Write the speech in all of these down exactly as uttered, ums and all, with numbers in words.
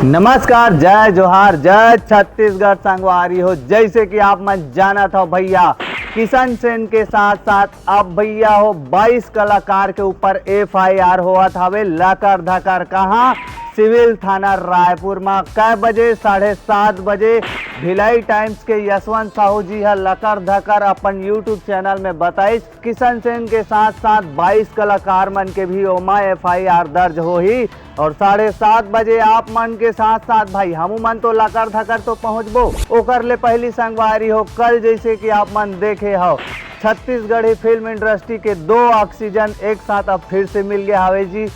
नमस्कार, जय जोहार, जय छत्तीसगढ़ संगवारी हो। जैसे कि आप मन जानत हो भैया, किशन सेन के साथ साथ अब भैया हो बाईस कलाकार के ऊपर एफ आई आर होवत हवे लकर धकर। कहाँ? सिविल थाना रायपुर में। कै बजे? साढ़े सात बजे। भिलाई टाइम्स के यशवंत साहू जी ह लकर धकर अपन यूट्यूब चैनल में बताइस, किशन सेन के साथ साथ बाईस कलाकार मन के भी ओमा एफ आई आर दर्ज होही। और साढ़े सात बजे आप मन के साथ साथ भाई हमू मन तो लकर धकर तो पहुंचबो। ओकर ले पहली संगवारी हो, कल जैसे कि आप मन देखे हो, छत्तीसगढ़ी फिल्म इंडस्ट्री के दो ऑक्सीजन एक साथ अब फिर से मिल गया हवे जी।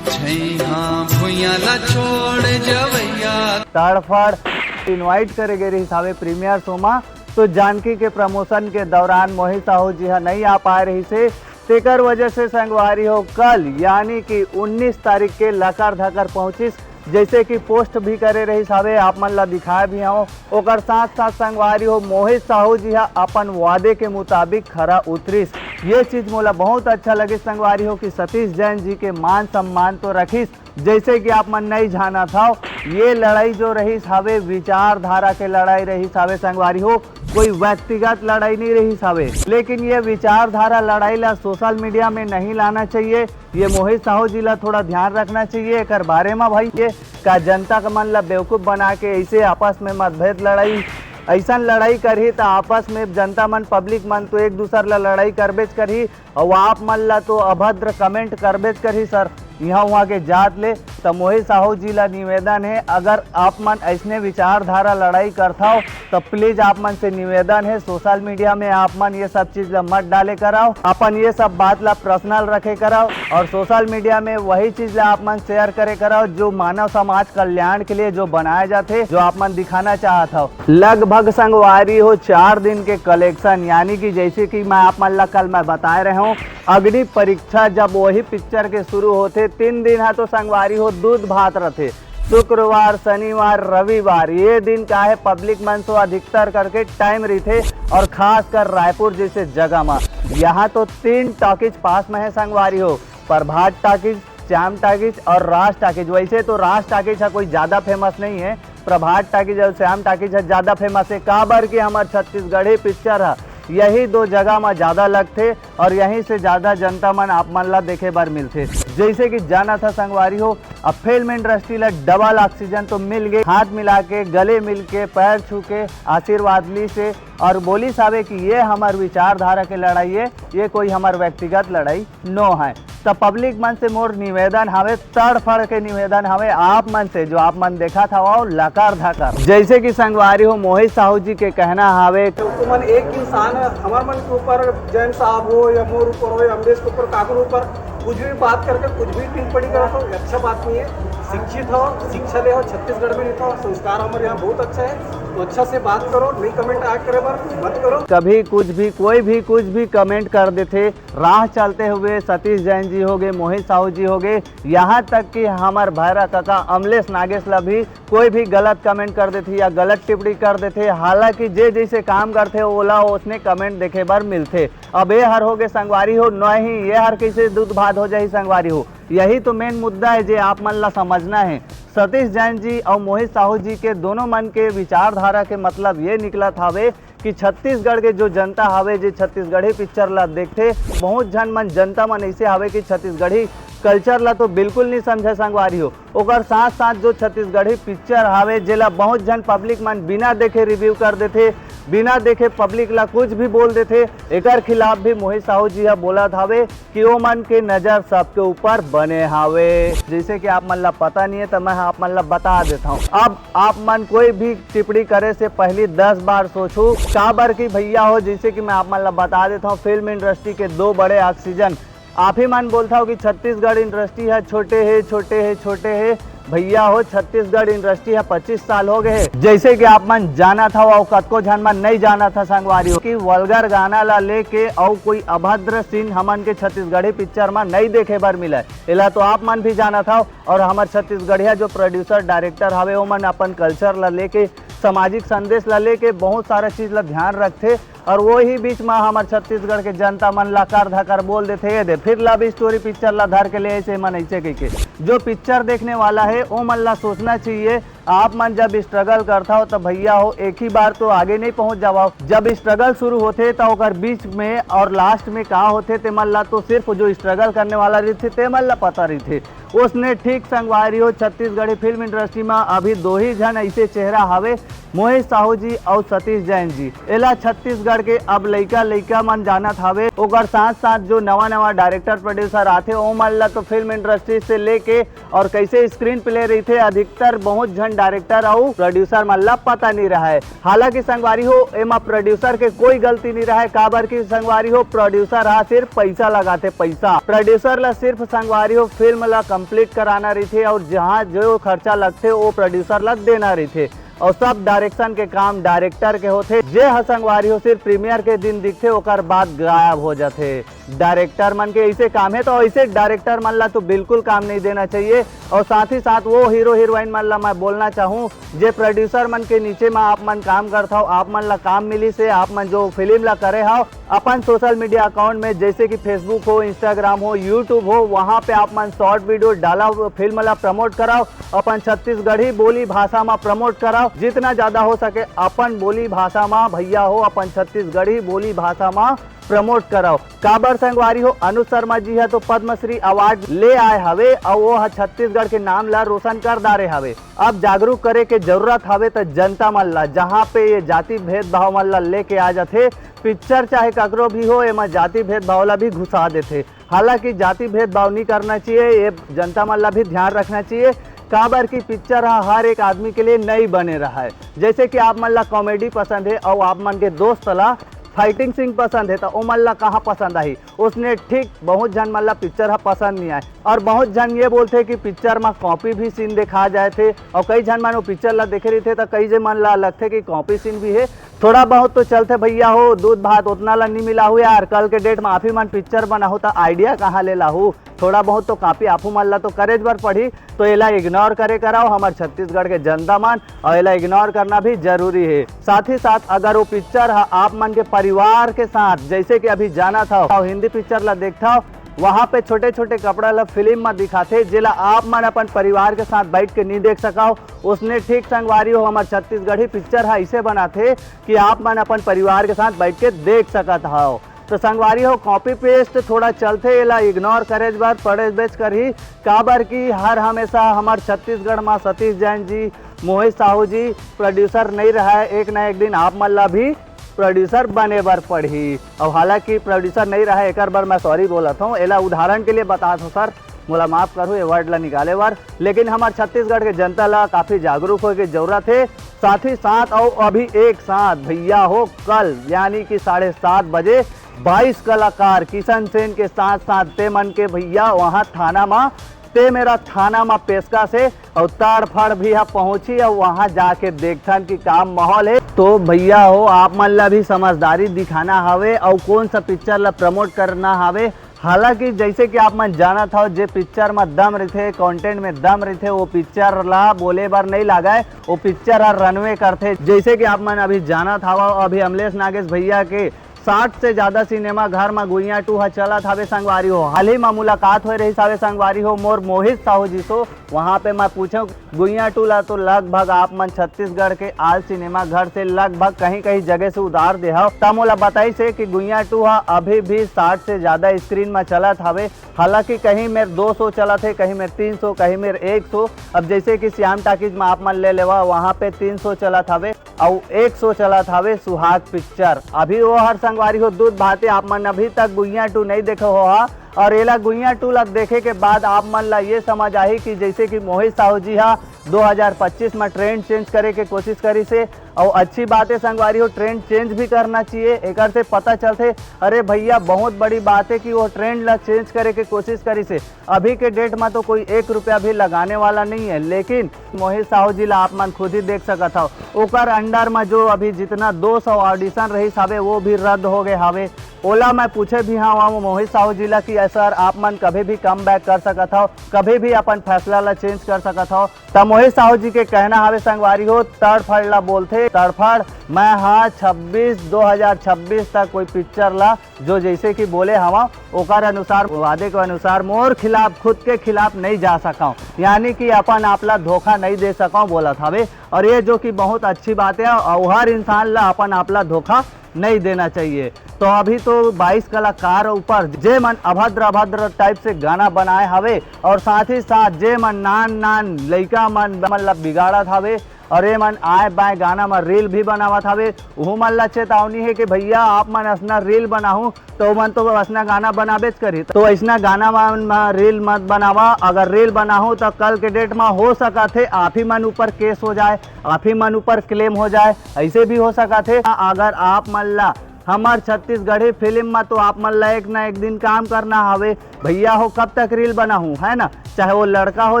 छैहा भुइयां ला छोड़ जवैया। तड़फड़ इनवाइट करे गए रहिस हवे प्रीमियर शो मा, तो जानकी के प्रमोशन के दौरान मोहित साहू जी ह नहीं आ पाए रहिस हे। तेकर वजह से संगवारी हो, कल यानी कि उन्नीस तारीख के लकर धकर पहुंचिस। जैसे कि पोस्ट भी करे रहिस हवे, आप मन ला दिखाए भी हूँ। ओकर साथ साथ संगवारी हो, मोहित साहू जी ह अपन वादे के मुताबिक खरा उतरिस। ये चीज मोला बहुत अच्छा लगिस संगवारी हो कि सतीश जैन जी के मान सम्मान तो रखिस। जैसे कि आप मन नहीं जानत हव, ये लड़ाई जो रहिस हवे, विचारधारा के लड़ाई रहिस हवे संगवारी हो, कोई व्यक्तिगत लड़ाई नहीं रहिस हवे। लेकिन ये विचारधारा लड़ाई ला सोशल मीडिया में नहीं लाना चाहिए। ये मोहित साहू जी ला थोड़ा ध्यान रखना चाहिए एकर बारे में भाई। ये का जनता के मन ला बेवकूफ बना के ऐसे आपस में मतभेद लड़ाई, ऐसन लड़ाई करही त आपस में जनता मन, पब्लिक मन तो एक दूसर ला लड़ाई करबेच करही। और आप मन ला तो अभद्र कमेंट करबेच करही सर, यहाँ वहाँ के जात ले। त मोहित साहू जी ला निवेदन है, अगर आप मन ऐसने विचारधारा लड़ाई करथव त प्लीज आप मन से निवेदन है, सोशल मीडिया में आप मन ये सब चीज ला मत डाले करव, अपन ये सब बात ला पर्सनल रखे करव और सोशल मीडिया में वही चीज ला आप मन शेयर करे करव जो मानव समाज कल्याण के लिए जो बनाए जाथे, जो आप मन दिखाना चाहत हव। लगभग संगवारी हो चार दिन के कलेक्शन, यानी कि जैसे कि मैं आप मन ला कल मैं बताए रहे हूँ, अग्नि परीक्षा जब वही पिक्चर के शुरू होथे, तीन दिन ह तो संगवारी हो दूध भात रथे। शुक्रवार, शनिवार, रविवार, ये दिन का है पब्लिक मन सो अधिकतर करके टाइम रहिथे। और खासकर रायपुर जैसे जगह में, यहाँ तो तीन टॉकीज पास में है संगवारी हो, प्रभात टॉकीज, श्याम टॉकीज और राज टॉकीज। वैसे तो राज टॉकीज है कोई ज्यादा फेमस नहीं है, प्रभात टॉकीज और श्याम टॉकीज ह ज्यादा फेमस है, काबर कि हमर छत्तीसगढ़ी पिक्चर ह यही दो जगह म ज्यादा लगथे और यहीं से ज्यादा जनता मन आप मन ला देखे बर मिलथे। जैसे कि जानत ह संगवारी हो, अब फिल्म इंडस्ट्री ला डबल ऑक्सीजन तो मिल गए, हाथ मिला के, गले मिल के, पैर छू के आशीर्वाद ली से और बोली सावे कि ये हमर विचारधारा के लड़ाई है, ये कोई हमर व्यक्तिगत लड़ाई नो है। त पब्लिक मन से मोर निवेदन हवे, तड़फड़ के निवेदन हवे आप मन से, जो आप मन देखत हवव लकर धकर। जैसे कि संगवारी हो, मोहित साहू जी के कहना हवे, तुमन एक इंसान है, हमार मन के ऊपर, जैन साहब हो या मोर ऊपर हो या अमरीश के ऊपर, काकरो ऊपर कुछ भी बात करके कुछ भी टिप्पणी करत हो, अच्छा बात नहीं है। शिक्षित हो, शिक्षा ले हो, छत्तीसगढ़ में रहत हो, संस्कार हमारे यहाँ बहुत अच्छा है, तो अच्छा से बात करो, नहीं कमेंट आ करे बर मत करो। कभी कुछ भी, कोई भी कुछ भी कमेंट कर देथे, राह चलते हुए सतीश जैन जी हो गए, मोहित साहू जी हो गए, यहाँ तक कि हमर भैरा कका अमलेश नागेश ला भी कोई भी गलत कमेंट कर देथे या गलत टिप्पणी कर देथे। हालांकि जे जैसे काम करथे ओला ओसने कमेंट देखे बर मिलथे। अब ये हर हो गए संगवारी हो, नहीं ये हर कैसे दूध भात हो जाही संगवारी हो। यही तो मेन मुद्दा है जे आप मन ला समझना है। सतीश जैन जी और मोहित साहू जी के दोनों मन के विचारधारा के मतलब ये निकलत हवे कि छत्तीसगढ़ के जो जनता हवे, जे छत्तीसगढ़ी पिक्चर ला देखथे, बहुत झन मन, जनता मन ऐसे हवे कि छत्तीसगढ़ी कल्चर ला तो बिल्कुल नहीं समझे संगवारी हो। ओकर साथ साथ जो छत्तीसगढ़ी पिक्चर हवे, जेला बहुत झन पब्लिक मन बिना देखे रिव्यू कर देथे, बिना देखे पब्लिक ला कुछ भी बोल देथे, एकर खिलाफ भी मोहित साहू जी ह बोलत हवे कि ओमन के नजर सबके ऊपर बने हावे। जैसे कि आप मन ला पता नहीं है, तो मैं आप मन ला बता देता हूँ। अब आप मन कोई भी टिप्पणी करे से पहली दस बार सोचू, काबर कि भैया हो, जैसे कि मैं आप मन ला बता देता हूँ, फिल्म इंडस्ट्री के दो बड़े ऑक्सीजन, आप ही मन बोलता हो कि छत्तीसगढ़ इंडस्ट्री है छोटे है, छोटे है, छोटे है। भैया हो, छत्तीसगढ़ इंडस्ट्री ह पच्चीस साल हो गए हे। जैसे कि आप मन जानत हव अउ कतको झन मन नहीं जानत ह संगवारी हो कि वल्गर गाना ला लेके अउ कोई अभद्र सीन हमन के छत्तीसगढ़ी पिक्चर म नहीं देखे बर मिलय। एला तो आप मन भी जानत हव और हमर छत्तीसगढ़िया जो प्रोड्यूसर डायरेक्टर हवे ओमन अपन कल्चर ला लेके सामाजिक संदेश ला लेके बहुत सारा चीज ला ध्यान रखथे। और वही बीच में हमर छत्तीसगढ़ के जनता मन ला कर धकर बोल देथे, ये दे फिर लव स्टोरी पिक्चर ला धर के ले ऐसे मन ऐसे कह के। जो पिक्चर देखने वाला है, वो मन ला सोचना चाहिए। आप मन जब स्ट्रगल करता हो तो भैया हो, एक ही बार तो आगे नहीं पहुंच जावा। जब स्ट्रगल शुरू होथे तो ओकर बीच में और लास्ट में का होथे, ते मन ला तो सिर्फ जो स्ट्रगल करने वाला रहिथे, ते मन ला पता रहिथे। उसने ठीक संगवारी हो, छत्तीसगढ़ी फिल्म इंडस्ट्री में अभी दो ही झन ऐसे चेहरा हवे, मोहित साहू जी और सतीश जैन जी। एला छत्तीसगढ़ के अब लइका लइका मन जानत हवे। ओकर साथ साथ जो नवा नवा डायरेक्टर प्रोड्यूसर आथे, ओ मन ला तो फिल्म इंडस्ट्री से लेके और कैसे स्क्रीन प्ले रहिथे, अधिकतर बहुत झन डायरेक्टर अउ प्रोड्यूसर मन ला पता नहीं रहे। हालांकि संगवारी हो, एमा प्रोड्यूसर के कोई गलती नहीं रहे, काबर कि संगवारी हो, प्रोड्यूसर हा सिर्फ पैसा लगाथे, पैसा। प्रोड्यूसर ला सिर्फ संगवारी हो फिल्म ला कंप्लीट कराना रहिथे और जहाँ जो खर्चा लगथे, वो प्रोड्यूसर ला देना रहिथे। और सब डायरेक्शन के काम डायरेक्टर के होथे। जे ह संगवारी हो सिर्फ प्रीमियर के दिन दिखथे, ओकर बाद गायब हो जाथे। डायरेक्टर मन के ऐसे काम है, तो ऐसे डायरेक्टर मन ला तो बिल्कुल काम नहीं देना चाहिए। और साथ ही साथ वो हीरो हीरोइन मन ला मैं बोलना चाहूँ, जे प्रोड्यूसर मन के नीचे में आप मन काम करत हव, आप मन ला काम मिली से आप मन जो फिल्म ला करे हव, अपन सोशल मीडिया अकाउंट में जैसे कि फेसबुक हो, इंस्टाग्राम हो, यूट्यूब हो, वहाँ पे आप मन शॉर्ट वीडियो डाला, फिल्म ला प्रमोट कराओ, अपन छत्तीसगढ़ी बोली भाषा में प्रमोट कराओ। जितना ज्यादा हो सके अपन बोली भाषा में भैया हो, अपन छत्तीसगढ़ी बोली भाषा में प्रमोट कराओ। काबर संगवारी हो, अनुज शर्मा जी ह तो पद्मश्री अवार्ड ले आए हवे, अउ वो ह छत्तीसगढ़ के नाम ला रोशन कर डारे हवे। अब जागरूक करे के जरूरत हवे त जनता मन ला, जहाँ पे ये जाति भेदभाव मन ला लेके आ जाथे। पिक्चर चाहे ककरो भी हो, एमा जाति भेदभाव ला भी घुसा देथे। हालांकि जाति भेदभाव नहीं करना चाहिए, ये जनता मन ला भी ध्यान रखना चाहिए। काबर कि पिक्चर ह हर एक आदमी के लिए नहीं बने रहा है। जैसे कि आप मन ला कॉमेडी पसंद है और आप मन के दोस्त ला फाइटिंग सीन पसंद है, तो ओ मन ला कहाँ पसंद आही? उसने ठीक बहुत झन मन ला पिक्चर ह पसंद नहीं आए। और बहुत झन ये बोलथे कि पिक्चर में कॉपी भी सीन देखा जाए थे, और कई झन मन वो पिक्चर ला देखे रहिथे, तो कई जे मन ला लगथे कि कॉपी सीन भी है। थोड़ा बहुत तो चलथे भैया हो, दूध भात उतना ला नहीं मिला हुआ यार। कल के डेट में आप ही मन पिक्चर बनाहू, तो आइडिया कहाँ ले लाहू? थोड़ा बहुत तो कॉपी आपू मन ला तो करे बर पड़ही। तो एला इग्नोर करे कराओ हमर छत्तीसगढ़ के जनता मन, और एला इग्नोर करना भी जरूरी है। साथ ही साथ अगर वो पिक्चर ह आप मन के परिवार के साथ, जैसे कि अभी जाना था, हिंदी पिक्चर ला देखता, वहाँ पे छोटे छोटे कपड़ा ला फिल्म में दिखाथे, जेला आप मन अपन परिवार के साथ बैठ के नहीं देख सकाओ। उसने ठीक संगवारी हो, हमर छत्तीसगढ़ी पिक्चर ह ऐसे बनाथे कि आप मन अपन परिवार के साथ बैठ के देख सकत हव। तो संगवारी हो, कॉपी पेस्ट थोड़ा चलथे, एला इग्नोर करे बर पड़े बेच करही। काबर कि हर हमेशा हमर छत्तीसगढ़ में सतीश जैन जी, मोहित साहू जी प्रोड्यूसर नहीं रहा है, एक ना एक दिन आप मन ला भी प्रोड्यूसर बने बर पड़ही। और हालांकि प्रोड्यूसर नहीं रहा है, एकर बर मैं सॉरी बोलत हूँ, एला उदाहरण के लिए बतात हूँ सर, मोला माफ करू ये वर्ड ला निकाले बर। लेकिन हमर छत्तीसगढ़ के जनता ला काफी जागरूक होए के जरूरत है। साथ ही साथ और अभी एक साथ भैया हो, कल यानी कि साढ़े सात बजे बाईस कलाकार किशन सेन के साथ साथ ते मन के भैया वहाँ थाना मा, ते मेरा थाना मा पेशकश है। और ताड़फाड़ भी यहाँ पहुँची और वहाँ जाके देखथन कि का माहौल है। तो भैया हो, आप मन ला भी समझदारी दिखाना हवे और कौन सा पिक्चर ला प्रमोट करना हवे। हालांकि जैसे कि आप मन जानत हव, जे पिक्चर में दम रहिथे, कंटेंट में दम रहिथे, वो पिक्चर ला बोले बर नहीं लागय, वो पिक्चर हर रनवे करथे। जैसे कि आप मन अभी जानत हव, अभी अमलेश नागेश भैया के साठ से ज्यादा सिनेमा घर में गुइया टू ह चलत हवे संगवारी हो। हाल ही में मुलाकात होए रही हवे संगवारी हो मोर मोहित साहू जी सो, वहाँ पे मैं पूछे गुइया टू ला तो लगभग आप मन छत्तीसगढ़ के आल सिनेमा घर से लगभग कहीं कहीं जगह से उधार दे हव। त मोला बताइस हे कि गुइया टू ह अभी भी साठ से ज्यादा स्क्रीन में चलत हवे। हालांकि कहीं मेर दो सौ चलत हे, कहीं मेर तीन सौ, कहीं मेर एक सौ। अब जैसे कि श्याम टाकीज में आप मन ले लेवा, वहाँ पे तीन सौ चलत हवे। अउ एक सौ चलत हवे सुहाग पिक्चर। अभी वो हर संगवारी हो दूध भाते आप मन अभी तक गुइया टू नहीं देखे हो हा। और एला गुइया टू ला देखे के बाद आप मन ला ये समझ आही कि जैसे कि मोहित साहू जी हा दो हज़ार पच्चीस में ट्रेंड चेंज करे के कोशिश करिस हे और अच्छी बात है संगवारी हो, ट्रेंड चेंज भी करना चाहिए। एकर से पता चलथे, अरे भैया, बहुत बड़ी बात है कि वो ट्रेंड ला चेंज करे के कोशिश करिस हे। अभी के डेट में तो कोई एक रुपया भी लगाने वाला नहीं है, लेकिन मोहित साहू जी ला आप मन खुद ही देख सकत हव, ओकर अंडर में जो अभी जितना दो सौ ऑडिशन रहिस हवे, वो भी रद्द हो गए हवे। ओला मैं पूछे भी हव मोहित साहू जी ला कि सर, आप मन कभी भी कम बैक कर सकत हव, कभी भी अपन फैसला ला चेंज कर सकत हव। त मोहित साहू जी के कहना हवे संगवारी हो, तड़फड़ ला बोलथे तड़फड़। मैं हा छब्बीस, दो हज़ार छब्बीस तक कोई पिक्चर ला, जो जैसे कि बोले हवा, ओकर अनुसार, वादे के अनुसार मोर खिलाफ, खुद के खिलाफ नहीं जा सकव, यानी कि अपन आप ला धोखा नहीं दे सकव बोलत हवे। और ये जो कि बहुत अच्छी बात है, और हर इंसान ला अपन आप ला धोखा नहीं देना चाहिए। तो अभी तो बाईस कलाकार ऊपर, जे मन अभद्र अभद्र टाइप से गाना बनाए हवे और साथ ही साथ जे मन नान नान लइका मन, मन ला बिगाड़त हवे और ये मन आए बाएं गाना में रील भी बनावत हवे, उहू मन ला चेतावनी है कि भैया, आप मन असना रील बनाहू तो मन तो असना गाना बनाबेच करी। तो ऐसना गाना मन में रील मत बनावा। अगर रील बनाहू तो कल के डेट में हो सकत है आप ही मन ऊपर केस हो जाए, आप ही मन ऊपर क्लेम हो जाए, ऐसे भी हो सकत है। अगर आप मन ला हमर छत्तीसगढ़ी फिल्म में तो आप मन ला एक ना एक दिन काम करना हवे भैया हो। कब तक रील बनाहू, है ना? चाहे वो लड़का हो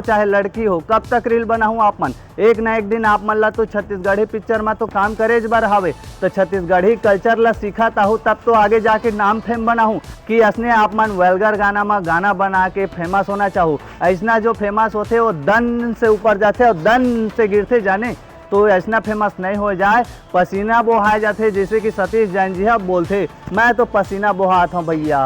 चाहे लड़की हो, कब तक रील बनाहू आप मन? एक ना एक दिन आप मन ला तो छत्तीसगढ़ी पिक्चर में तो काम करे बर हवे। तो छत्तीसगढ़ी कल्चर ला सीखत आहू, तब तो आगे जाके नाम फेम बनाहू। कि असने आप मन वल्गर गाना में गाना बना के फेमस होना चाहू। ऐसना जो फेमस होथे वो दन से ऊपर जाथे और दन से गिरथे जाने, तो ऐसना फेमस नहीं हो जाए। पसीना बोहाए जाथे, जैसे कि सतीश जैन जी ह बोलथे, मैं तो पसीना बोहात हूँ भैया,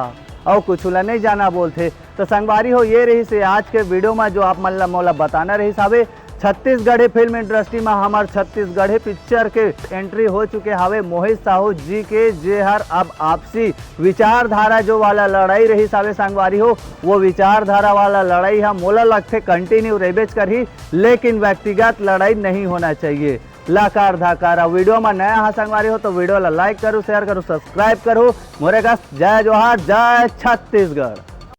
और कुछ ला नहीं जाना बोलथे। तो संगवारी हो, ये रहिस हे आज के वीडियो में जो आप मन ला मोला बताना रहिस हवे। छत्तीसगढ़ी फिल्म इंडस्ट्री में हमर छत्तीसगढ़ी पिक्चर के एंट्री हो चुके हवे मोहित साहू जी के, जे हर अब आपसी विचारधारा जो वाला लड़ाई रहिस हवे संगवारी हो, वो विचारधारा वाला लड़ाई ह मोला लगथे कंटिन्यू रेबेच करही, लेकिन व्यक्तिगत लड़ाई नहीं होना चाहिए। लाकार धाकार वीडियो में नया हा संगवारी हो तो वीडियो ला लाइक करू, शेयर करू, सब्सक्राइब करू। मोरे कस जय जोहार, जय छत्तीसगढ़।